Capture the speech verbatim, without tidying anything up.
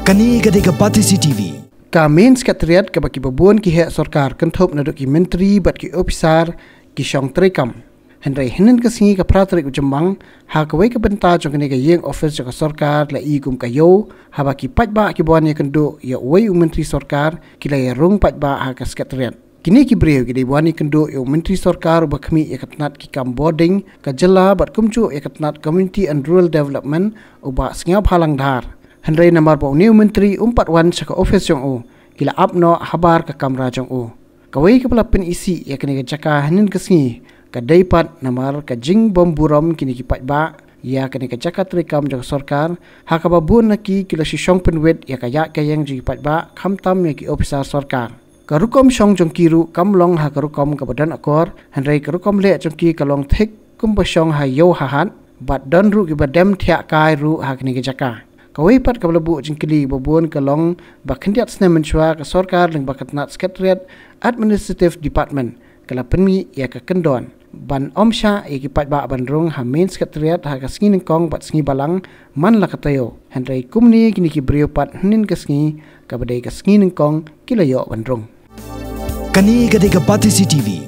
Kane ka dei ka Batesi T V. Ka Main Secretariat kaba ki babun ki heh sorkar kynthup naduh ki myntri bad ki ophisar ki shong treikam. Hynrei hynnin ka sngi ka phra tarik u Jymmang, ha kawei ka bynta jong kane ka ïing ophis jong ka sorkar la i kum ka ïew, haba ki paidbah kiba wan ïakynduh ïa uwei u myntri sorkar ki la ïarung paidbah ha ka Secretariat. Kine ki briew ki dei ban ïakynduh ïa u myntri sorkar uba khmih ïa ka tnat ki kam bording ka jylla bad kumjuh ïa ka tnat Community and Rural Development, u Bah Sniawbhalang Dhar. Hynrei namar ba une u myntri um pat wan sha ka ophis jong u, ki la ap noh habar ka kamra jong u. Kawei kaba la pynisih ïa kane ka jaka hynnin ka sngi ka dei pat namar ka jingbym burom kine ki paidbah ïa kane ka jaka treikam jong ka sorkar, ha kaba bun na ki ki la shu shong pynwit ïa ka ïaid ka ïeng jong ki paidbah, khamtam ïa ki ophisar sorkar. Ka rukom shong jong ki ruh kam long ha ka rukom kaba don akor, hynrei ka rukom leh jong ki ka long thik kumba shong ha ïew ha hat, bad don ruh kiba dem thiah kai ruh ha kane ka jaka. Kawei pat kaba la buh jingkylli ba bun ka long ba khyndiat snem mynshuwa ka sorkar lyngba ka tnat Secretariat Administrative Department ka la pynmih ïa ka kyndon ban ym shah ïa ki paidbah ban rung ha Main Secretariat ha ka sngi nyngkong bad sngi balang man la ka taïew. Hynrei kumne kine ki briew pat hynnin ka sngi kaba dei ka sngi nyngkong ki la ïoh ban rung. Kane ka dei ka Batesi T V.